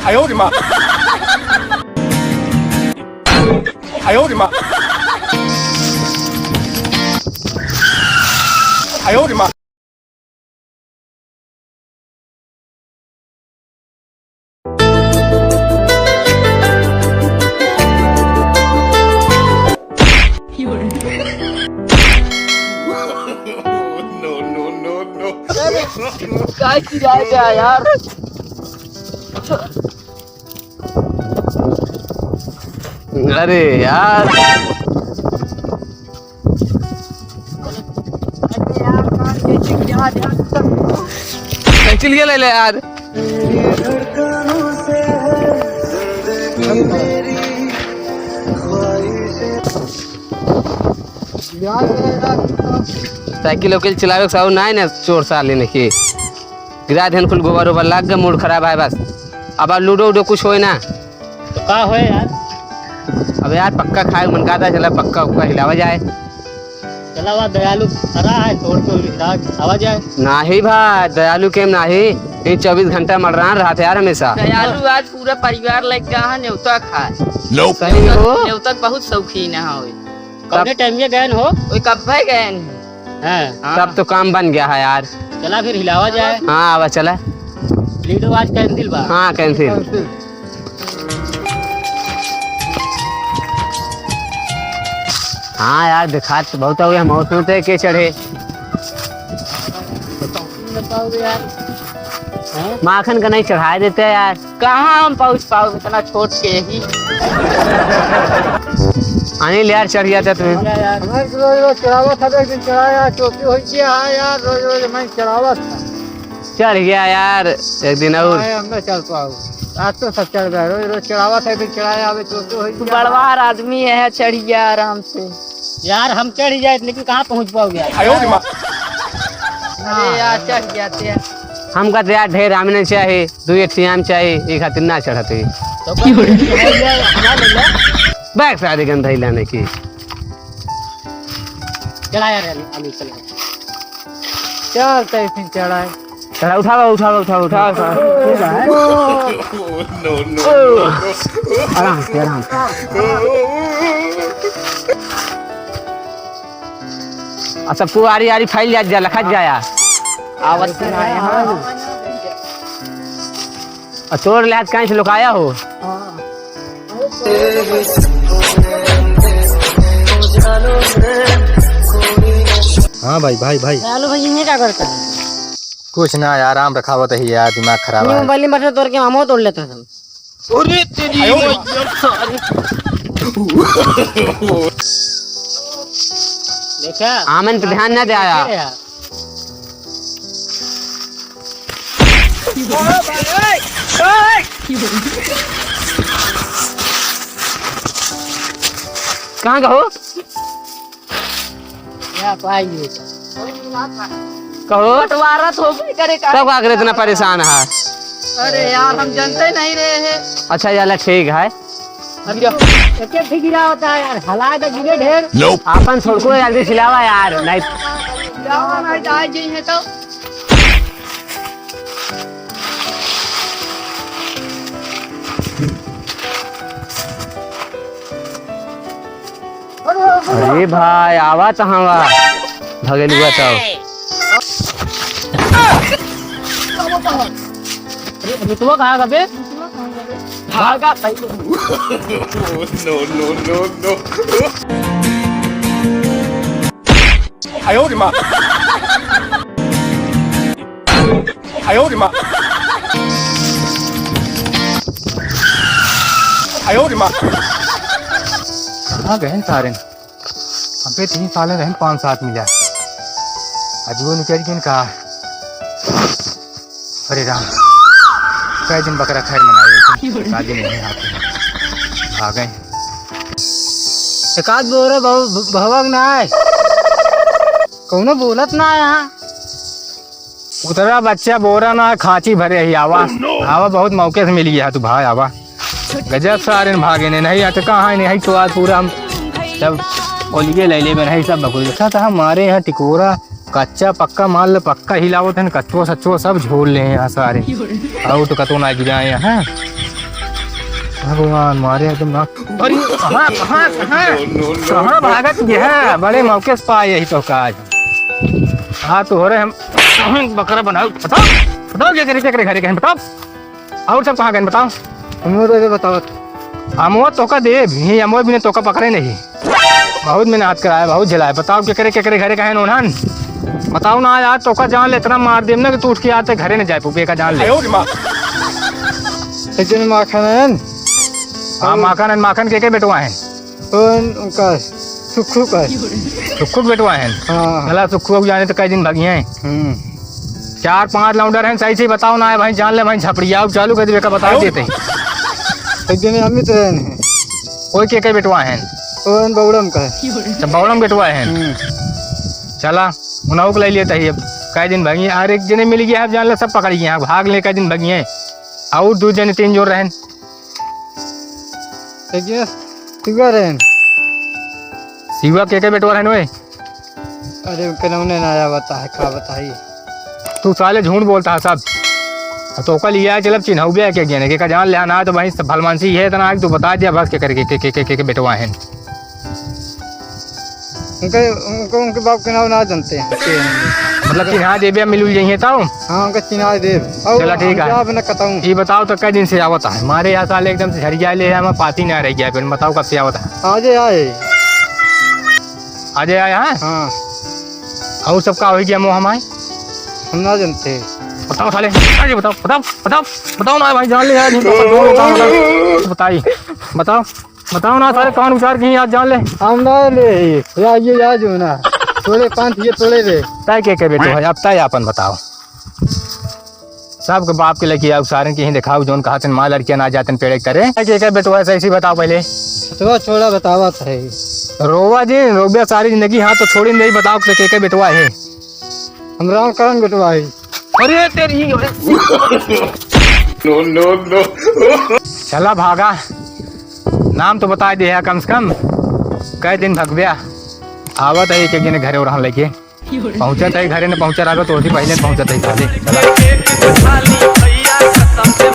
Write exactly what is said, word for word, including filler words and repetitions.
哎呦我的妈！哎呦我的妈！哎呦我的妈！ No, no, no, no। अरे, काय किया जाए यार? अरे यार। साइकिल के ले ले यार। साइकिल उकिल चलावे के साहू नाहीं ना, चोर साले ने के। गिरा देन कुल गोबर ओबर लाग गए, मूड खराब है बस। अब लूडो उडो कुछ होए ना। तो का होए यार? अब यार पक्का खाए मन का था, चला पक्का उक्का हिलावा जाए। चला वा दयालु खड़ा है, तोड़ के हिला आवा जाए। नाही भाई, दयालु के नाही, ये चौबीस घंटा मड़रान रहत यार हमेशा। दयालु आज पूरा परिवार लेके गया है न्योता खाए। सही हो? न्योता के बहुत शौकीन है। कौने तब टाइम में गए हो? ओए कब भाई गए हैं? हाँ। हाँ। तब तो काम बन गया है यार। चला फिर हिलावा जाए। हाँ, आवा चला। लीडो आज कैंसिल बा। हाँ, कैंसिल। हाँ यार, दिखात तो बहुत हुए, हम और सोचते के चढ़े। बताओ यार। हाँ? माखन का नहीं चढ़ाए देते यार। कहाँ हम पहुँच पाओ इतना छोट के ही? अनिल यार, चढ़ गया था तुम्हें। हमारे रोज रोज चढ़ावा था, एक दिन चढ़ाया, चोटी हो गया है यार, रोज रोज मैं चढ़ावा था। चढ़ गया यार, एक दिन और। आए, हम ना चढ़ पाओ। आज तो सब चढ़ गए, रोज रोज चढ़ावा था, एक दिन चढ़ाया, अबे चोटी हो गया। बड़वार आदमी है, चढ़ गया आराम से। यार, हम चढ़ जाए, लेकिन कहाँ पहुँच पाओगे यार? आयो रे माँ। अरे यार, चढ़ जाते हैं। हम कहते यार, ढेर आम नहीं चाहे, दो एक ठे आम चाहे, ये खातिर ना चढ़ते। तो बस, हमारे लिए बैग सारी गंधाई लाने की। चला यार, अली, अली, चला। चल, तै फिर चढ़ाए। चला, उठावा, उठावा, उठावा, उठावा, उठावा। No, no, no, no। आराम से, आराम से। आ सबको आरी आरी फैल जात जा, लखत जाया। आवत से ना आया, हाँ। आ तोर लात कहीं से लुकाया हो? हाँ भाई, भाई, भाई। लालू भाई, ये क्या करता है? कुछ ना यार, आम रखावत ही यार, दिमाग खराब है। मोबाइल में बटन तोड़ के आमो तोड़ लेता था। अरे तेरी आयो रे। मैया सारे। देखा? आमन पे ध्यान ना दे आया। देखा यार। कहाँ का हो? या पाइए। कहो। बंटवारा तो होबे करे का। तब का करे इतना परेशान है? अरे यार, हम जानते नहीं रहे हैं। अच्छा, चला ठीक है। अरे, एक एक भी गिरा होता है यार, हला तो गिरे ढेर। आपन छोड़को जल्दी सिलावा यार, नहीं। सिलावा नहीं तो आ जाइए तो। अरे भाई, आवा त हवा। भगेलुआ तो। अरे, मितुआ कहाँ गबे? भागा भाई। No, no, no, no। आयो रे माँ। आयो रे माँ। आयो रे माँ। कहाँ गए सारे? अबे तीन साल रहन पाँच साथ मिला। अजगो निकल गए का? अरे राम, कई दिन बकरा खैर मनाए, लेकिन काजी नहीं आते। भागे। एकाध बोरा बहु-, भवक ना आए। कौनो बोलत ना आए यहाँ। उतरा बच्चा बोरा ना, खांची भरे ही आवा। आवा, बहुत मौके से मिल गया तू भाई, आवा। गजब सारे भागे ने, नहीं अटका है, नहीं तो आज पूरा हम सब ओलिए ले लेबे, नहीं सब बकुल। देखा था हमारे यहाँ टिकोरा कच्चा पक्का माल, पक्का हिलावत है, कच्चो सच्चो सब झोल ले हैं यहाँ सारे। आउट कतो ना गिराए हैं। भगवान मारे एकदम ना। अरे कहाँ, कहाँ, कहाँ? कहाँ भागत गया? बड़े मौके से पाए यही तो काज। हाँ तो हो रहे हम, हम बकरा बनाओ। बताओ, बताओ क्या करे, क्या करे घरे कहेन बताओ। और सब कहाँ गए बताओ? हम तो ये बताओ। हम वो तोका देब, ये हम वो भी नहीं तोका पकड़े नहीं। बहुत मेहनत कराए, बहुत झेलाए। बताओ केकरे केकरे घरे कहेन उन्हन? बताओ ना यार, तोका जान ले इतना मार देब ना कि तू उठ के आते घरे न जाए पुपे का जान ले। एक जने माखन हन। हाँ, माखन हन, माखन केके बेटवा हन? उन-, उनका सुखू का। सुखू के बेटवा हन? हाँ। चला सुखू अब जाने तो कई दिन भगी हैं। हम्म। चार पांच लौंडर हैं, सही से बताओ ना है भाई, जान ले भाई, झपड़ियाओ चालू कर देबे का बता देते हैं। एक जने अमित रहन हैं। कोई केके बेटवा हन? उन बौड़म का है। अच्छा, बौड़म बेटवा हन। हम्म। चला, उन्हों को ले लेता ही अब। कई दिन भगी, और एक जने मिल गया है, जान ले सब पकड़ गए हैं, भाग ले कई दिन भगी हैं। और दो जने तीन जोर रहन। देखिए, शिवा रहन। शिवा केके बेटवा रहन ओए? अरे, उनके नौने ना आया बता है, का बताई? तू साले झूठ बोलता है सब। तो ओका लिया चलब चिन्हौबे के गेने के का जान ले ना तो भाई सब भलमानसी है इतना आगे तू बता दिया बस केकरे के, के, के, के, के, के बेटवा हैं। उनके, उनके, उनके बाप के नाम ना जानते हैं। मतलब चिन्हा देबे मिल उल जइहे तब? हाँ, उनका चिन्हा देब। और चला ठीक हम है। जाब न कतहूँ। ये बताओ तो कई दिन से आवत है? मारे यहाँ साले एकदम से झरिया ले है, हमारे पाती ना रह गया, फिर बताओ कब से आवत है? आजे आए। आजे आए हैं? हाँ। और सब का हो गया मोह माय? हम ना जानते। बताओ साले, अरे बताओ, बताओ, बताओ, बताओ ना भाई, जान ले यार, बताओ, बताओ, बताओ, बताओ, बताओ। बताओ ना सारे कान उचार के ही आज जान ले। हम ना ले, या ये या जो ना, तोड़े पान ये तोड़े रे। तय केके बेटो है, अब तय आपन बताओ। सबके बाप के लेके आओ, सारन के ही दिखाओ, जोन कहा तन माँ लड़कियाँ ना जातन पेड़े करे। तय केके बेटो है, सही सी बताओ पहले। तो छोड़ा बतावा सही। रोवा जी, रोबिया सारी जिंदगी, हाँ तो छोड़ी नहीं, बताओ के केके बेटवा है। हम रामकरण बेटवा है। अरे तेरी। No, no, no। चला भागा, नाम तो बता दे है कम से कम। कई दिन भगब्या, आवत है एक एक जने घरे ओरहन लेके। पहुँचत है घरे न पहुँचत रहा तो पहले पहुँचत है साले। चला।